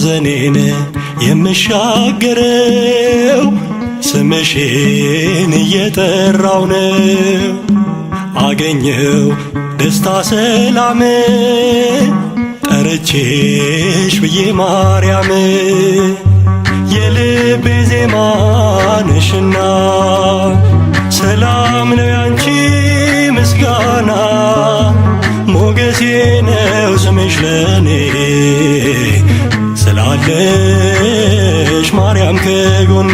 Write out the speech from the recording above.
ሐዘኔን የምሻገረው ስምሽን እየጠራው ነው። አገኘው ደስታ ሰላም ጠርቼሽ ብዬ ማርያም የልቤ ዜማ ነሽና ሰላም ነው ያንቺ ምስጋና ሞገሴ ነው ስምሽ ለኔ ስላለሽ ማርያም ከጎኔ።